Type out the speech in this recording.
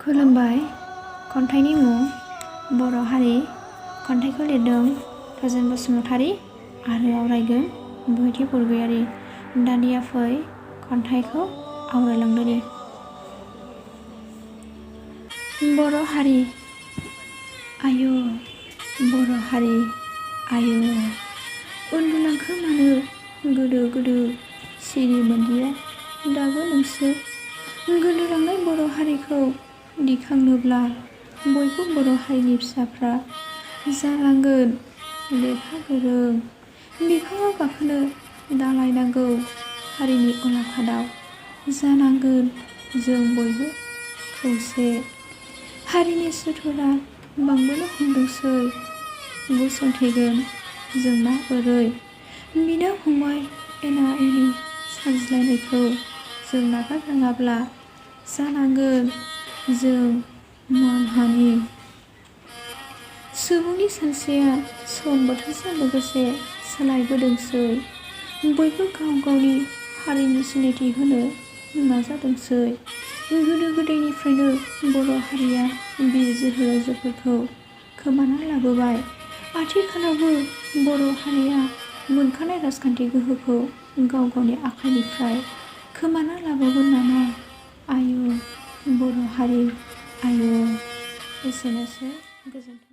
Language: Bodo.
खुलुमबाय। खन्थाइनि मुं बर' हारि। खन्थाइखौ लिरदों थजेन बसुमतारी आरो आवरायगोन बहथि बरगयारी। दानिया फै खन्थाइखौ आवरायलांदोनि। बर' हारि आय' बर' हारि आय' उन्दुलांखो मानो गोदो गोदो सिरि मोनदिया दाबो नोंसोर। गोदोलांनाय बर' हारिखौ दिखांनोब्ला बयबो बर' हारिनि फिसाफ्रा जालांगोन लेखा गोरों। बिफाङाव गाखोनो दालाय नांगौ हारिनि अलाखादाव जानांगोन जों बयबो खौसे। हारिनि सुथुरा बांबोनो हमदोंसै गसंथेगोन जों माबोरै। बिदा फंबाय एना एनि सानज्लायनायखौ जों नागारनाङाब्ला जानांगोन जों मान हानि। सुबुंनि सानस्रिया सम बोथोरजों लोगोसे सोलायबोदोंसै। बयबो गाव गावनि हारिनि सिनायथि होनो नाजादोंसै। गोदो गोदायनिफ्रायनो बर' हारिया बिर जोहोलावजोफोरखौ खोमाना लाबोबाय। आथिखालावबो बर' हारिया मोनखानाय राजखान्थि गोहोखौ गाव गावनि आखाइनिफ्राय खोमाना लाबावगोन नामा? आय' बर' हारि आय'। एसेनोसै गोजोन्थों।